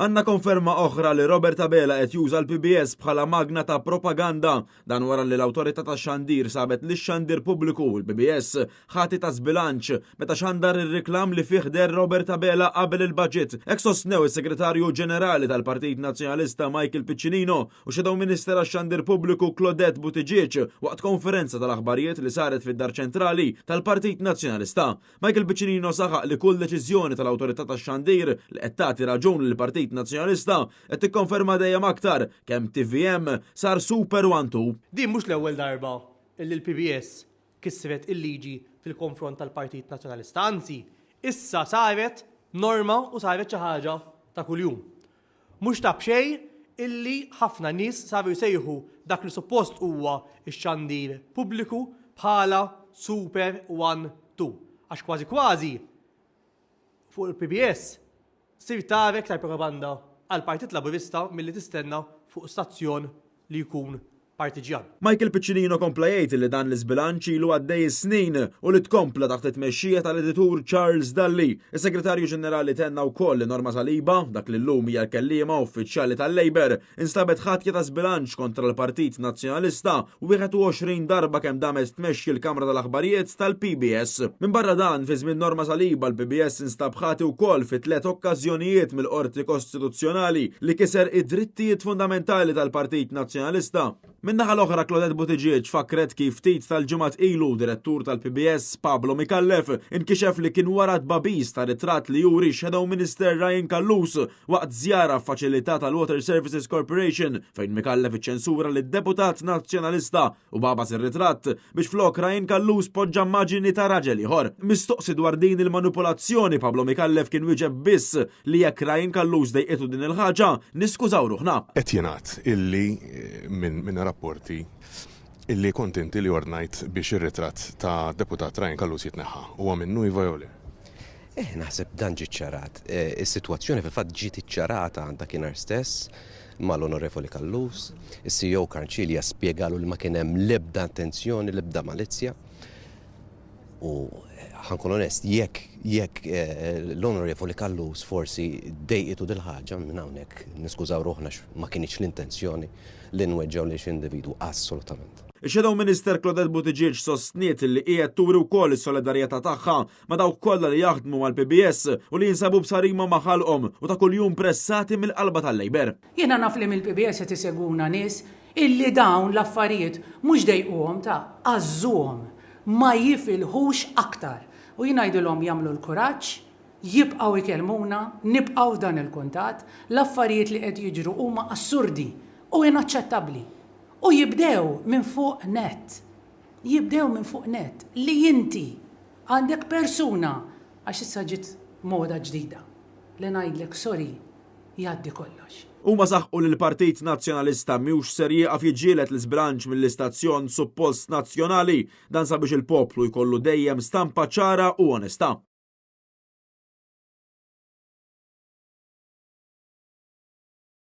Għandna konferma oħra li Robert Abela qed juża l-PBS bħala magna ta' propaganda. Dan wara li l-Awtorità tax-Xandir sabet lix-xandir pubbliku, il-PBS, ħati ta' żbilanċ meta xandar ir-riklam li fih deher Robert Abela qabel il-budget. Hekk sostnew is-Segretarju Ġenerali tal-Partit Nazzjonalista Michael Piccinino u Shadow Minister għax-Xandir Pubbliku Claudette Buttigieg waqt konferenza tal-aħbarijiet li saret fid-Dar Ċentrali tal-Partit Nazzjonalista. Michael Piccinino saħaq li kull deċiżjoni tal-Awtorità tax-Xandir li qed tagħti raġun lill-Partit Nazzjonalista qed tikkonferma dejjem aktar kemm tvm sar super one two. Din mhux l-ewwel darba li l-PBS kisret il-liġi fil-konfront tal-Partit Nazzjonalista, anzi, issa saret norma u saret xi ħaġa ta' kuljum. Mhux ta' b'xejn illi ħafna nies saru jsejħu dak li suppost huwa x-xandir pubbliku bħala Super One Two. Għax kważi kważi fuq il-PBS ssir tara iktar propaganda għall-Partit Laburista milli tistenna fuq stazzjon li jkun partiġjan. Michael Piccinino kompla jgħid li dan l-iżbilanċ ilu għaddej is-snin u li tkompla taħt it-tmexxija tal-editur Charles Dalli. Is-Segretarju Ġenerali tenna wkoll li Norma Saliba, dak li llum hija l-kelliema uffiċjali tal-Labour, instabet ħatja ta' żbilanċ kontra l-Partit Nazzjonalista 21 darba kemm damet tmexxi l-Kamra tal-Aħbarijiet tal-PBS. Minbarra dan, fi żmien Norma Saliba l-PBS instab ħati wkoll fi tliet okkażjonijiet mill-Qorti Kostituzzjonali li kiser id-drittijiet fundamentali tal-Partit Nazzjonalista. Min-naħa l-oħra Claudette Buttigieg fakkret kif ftit tal-ġimgħat ilu direttur tal-PBS Pablo Micallef inkixef li kien wara tbagħbis ta' ritratt li juri Shadow Minister Ryan Callus waqt żjara f'faċilità tal-Water Services Corporation fejn Micallef iċċensura lid-deputat Nazzjonalista u bagħbas ir-ritratt biex flok Ryan Callus poġġa immaġini ta' raġel ieħor. Mistoqsi dwar din il-manipulazzjoni, Pablo Micallef kien wieġeb biss li jekk Ryan Callus dejqitu din il-ħaġa, niskużaw ruħna. Qed jingħad illi minn rapporti illi kont inti li ordnajt biex ir-ritratt ta' deputat Ryan Callus jitneħħa. Huwa minnu iva jew le? Eh, naħseb dan ġie ċċarat. Is-sitwazzjoni fil-fatt ġiet iċċarata dakinhar stess mal-Onorevoli Callus. Is-CEO Karl Cilia spjegalu li ma kien hemm l-ebda intenzjoni, l-ebda malizzja. U ħa nkun onest, jekk jekk l-Onorevoli Callus forsi dejqitu dil-ħaġa minn hawnhekk niskużaw ruħna ma kinitx l-intenzjoni li nweġġgħu lil xi individwu assolutament. Ix-Shadow Minister Claudette Buttigieg sostniet li qiegħed turi wkoll is-solidarjetà tagħha ma' dawk kollha li jaħdmu mal-PBS u li jinsabu b'sarima ma' ħalqhom u ta' kuljum pressati mill-qalba tal-Labour. Jiena naf li mill-PBS qed isegwuna nies illi dawn l-affarijiet mhux dejquhom ta' għażżuhom, ma jifilħux aktar. U jien ngħidilhom jagħmlu l-kuraġġ, jibqgħu jkellmuna, nibqgħu f'dan il-kuntatt, l-affarijiet li qed jiġru huma assurdi u inaċċettabbli. U jibdew minn fuq nett. Jibdew minn fuq nett li inti għandek persuna, għax issa ġiet moda ġdida, li ngħidlek sorry jgħaddi kollox. Huma saħqu li l-Partit Nazzjonalista mhux ser jieqaf jiġġieled l-iżbilanċ mill-istazzjon suppost nazzjonali, dan sabiex il-poplu jkollu dejjem stampa ċara u onesta.